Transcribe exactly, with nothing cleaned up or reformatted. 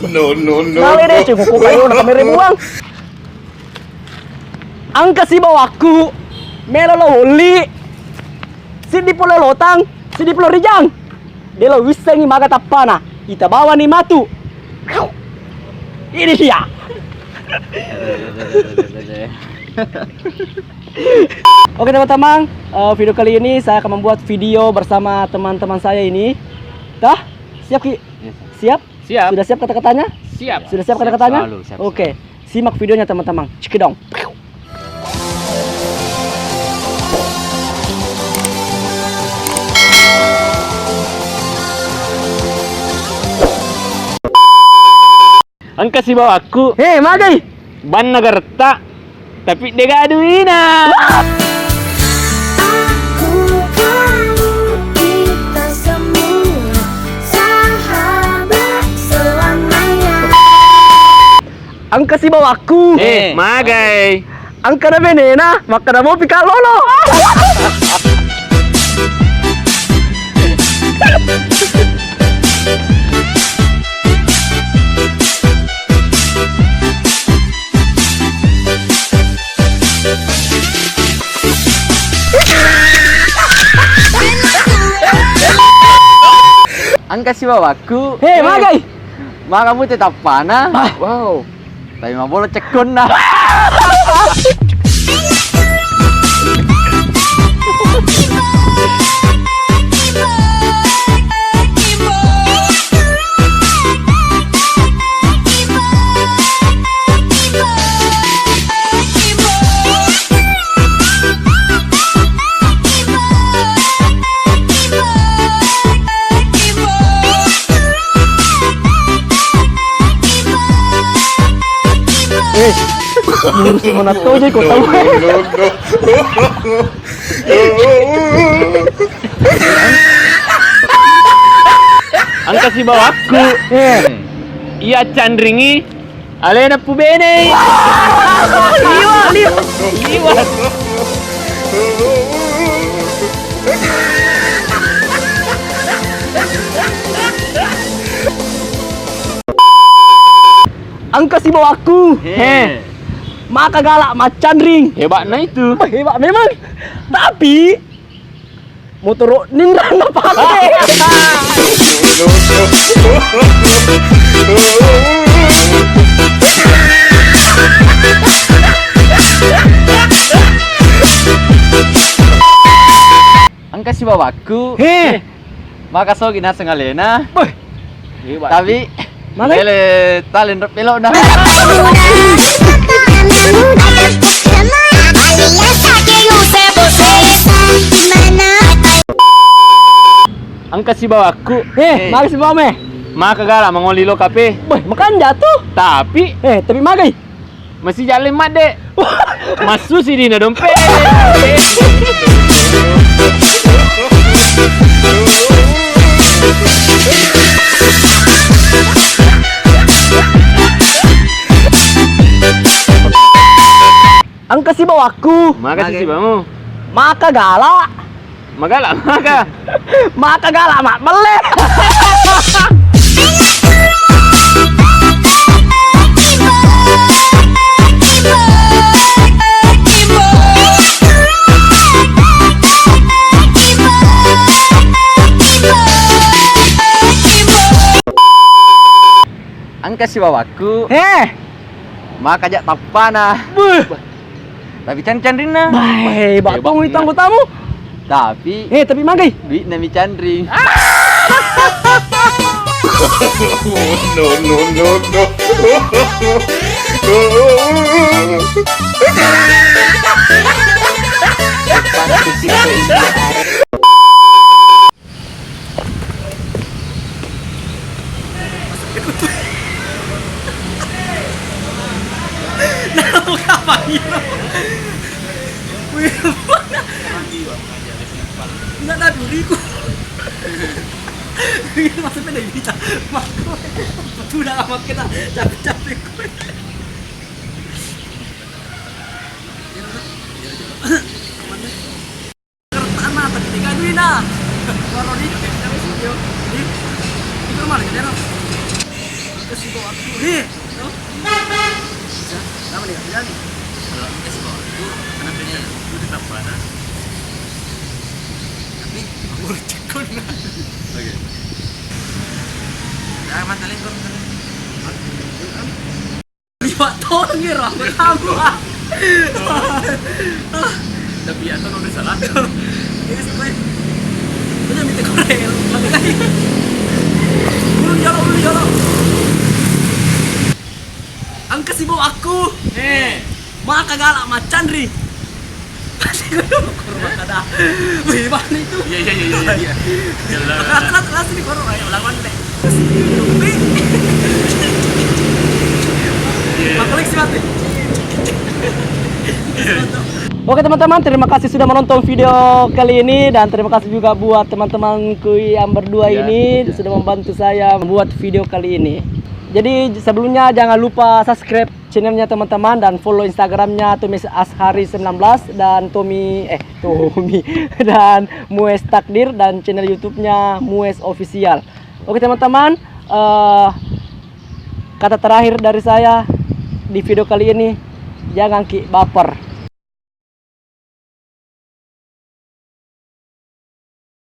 No, no, no. Nale deh, cuma kupa yo, nak kamera buang. Engka sibawakku melo lo woli. Siddi pulo lotang, siddi pulo rijang. Delo wissengi maga tappana. Ita bawani matu. Ini dia. Oke, teman-teman, eh, video kali ini saya akan membuat video bersama teman-teman saya ini. Tah, siap, Ki? Iya, siap. Siap? Siap. Sudah siap kata-katanya? Siap. Sudah siap kata-katanya? Selalu siap. Oke. Simak videonya, teman-teman. Cekidong. Engka sibawakku. Hei, magai? Banna garetta, tapi dega duina. Aku tahu kita semua sahabat selamanya. Engka sibawakku. Eh, magai? Engka na benena, makkeda mopi kallolo. Engka sibawakku. Hei, magai? Maga mutu tappana. Ah. Wow. Tapi mabolo cekkonna. Eh, murus mana toje ko tau. Engka sibawakku. Eh. Iya canringi. Alena pubene. Liwa, liwa. Liwa. Engka sibawakku. He. Maka galak maccanring. Hebatna itu. Wah, hebat memang. Tapi motoro ninrang napake. Engka sibawakku. He. Maka sogi naseng alena. Beh. Tapi Mana? Ele, talen rep pelokna. Engka sibawakku. Eh, eh, magi sibawa me? Maka gala mangoli lo kape. Boy, makan jatuh. Tapi. Eh, tapi magai. Masih jalan mat, Dek. Massusi dina dompet. Engka sibawakku. Maka si sibamu. Maka gala. Magala, maka. Maka gala, mak belle. Engka sibawakku. Heh. Maka ja tappana. Buh. Tapi can-, canrinna. Bae, hebat tong itu anggotamu. Tapi. Eh, tapi magai. Duitna mi canring. No, no, no, no. Nah, buka apa gitu? Wih, enggak ada duriku. Ini maksudnya dari kita. Mak, sudah amat kita capek-capek. Mana? Kertana, tapi tiga duina. Baru di, di, di, di, di. Kasih bawa aku. Nih. Tuh. Bisa. Lama nih, udah nih. Kalau kasih bawa aku, anak punya. Itu tetap mana? Tapi aku cekon. Oke. Ya, mantalin kau, mantalin. Liwat tolong ya, Roh. Aku tahu, ah. Tapi atau nomor salah? Ini sampai. Udah minta korel. Tapi tadi. Ulun jolo, ulun jolo. Engka si bau aku. Eh. Maka galak macanri. Pasti gue mau kurma kada. Wih, mana itu? Iya, iya, iya, iya, iya. Jelas. Langsung, langsung, langsung di kurma, ayo, lawan deh. Iya. Aku lagi mati. Iya. Oke teman-teman, terima kasih sudah menonton video kali ini dan terima kasih juga buat teman-temanku yang berdua Iya, ini iya. sudah membantu saya membuat video kali ini. Jadi sebelumnya jangan lupa subscribe channelnya teman-teman dan follow Instagramnya Tommy Ashari sembilan belas dan Tommy eh Tommy dan Mues Takdir dan channel YouTube-nya Mues Official. Oke teman-teman, eh, kata terakhir dari saya di video kali ini, jangan ki baper.